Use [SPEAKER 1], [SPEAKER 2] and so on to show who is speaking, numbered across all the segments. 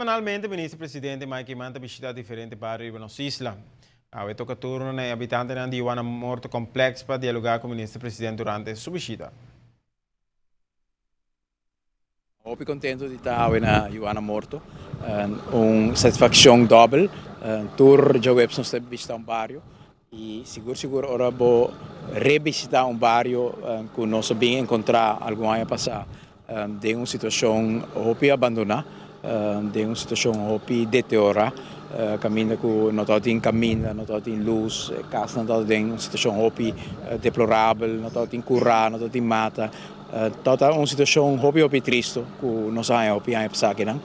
[SPEAKER 1] Semanalmente Minister Presidente Mike Eman ta bishita diferente bario riba nos isla. Awe toca turno na e habitantenan di Juana Morto Complex pa dialoga cu Minister Presidente durante su bishita.
[SPEAKER 2] Hopi contento di ta awe na Juana Morto. Un satisfaccion dobel. Tur djaweps nos ta bishita un bario y sigur sigur ora bo rebishita un bario cu nos a bin encontra algun aña pasa den un situacion hopi abandona, den un situacion hopi deteriora, caminda cu no tabatin caminda, no tabatin luz, casnan tabata den un situacion hopi deplorabel, no tabatin cura, no tabatin mata. Tabata un situacion hopi hopi tristo cu nos a haña hopi aña pasa akinan.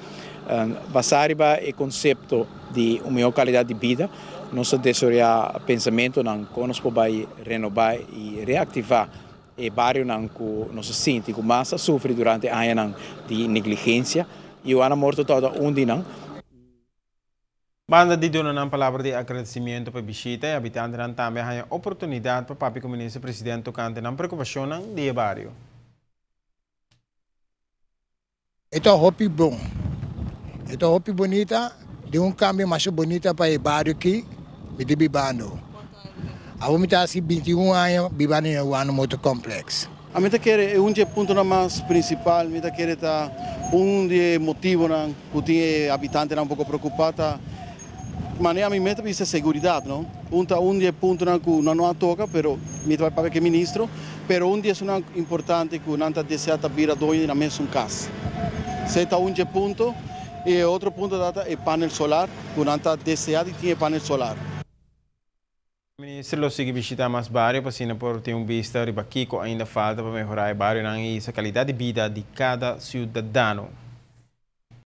[SPEAKER 2] Basa riba e concepto di un mihor calidad di bida, nos a desaroya pensamentonan con nos por bay renoba y reactiva e barionan cu nos a sinti cu mas a sufri durante añanan di negligencia. Y Juana Morto tabata un di nan.
[SPEAKER 1] Banda di duna nan palabra di agradecimiento pa e bishita, e habitantenan tambe a haña oportunidad pa papia cu Minister President tocante nan preocupacionnan di e bario.
[SPEAKER 3] E ta hopi bon. E ta hopi bunita, den un cambio masha bunita pa e bario aki mi ta bibando. Awor mi ta haci 21 aña bibando den Juan Motor Complex.
[SPEAKER 4] Ami ta kere e un di e puntonan mas principal, mi ta kere ta un di e motibonan cu tin e habitantenan un poco preocupa ta manera ami mes ta bisa seguridad no. Un ta un di e puntonan cu nan no a toca pero mi ta bay papia cu e ministro, pero un di esunnan importante cu nan ta desea ta bira doño di nan mesun cas. Esey ta un di e punto y e otro punto ta ta e panel solar cu nan ta desea di tin e panel solar.
[SPEAKER 1] Minister lo sigui bishita mas bario pa asina por tin un bista riba kico ainda falta pa mehora e barionan y hisa calidad di bida di cada ciudadano.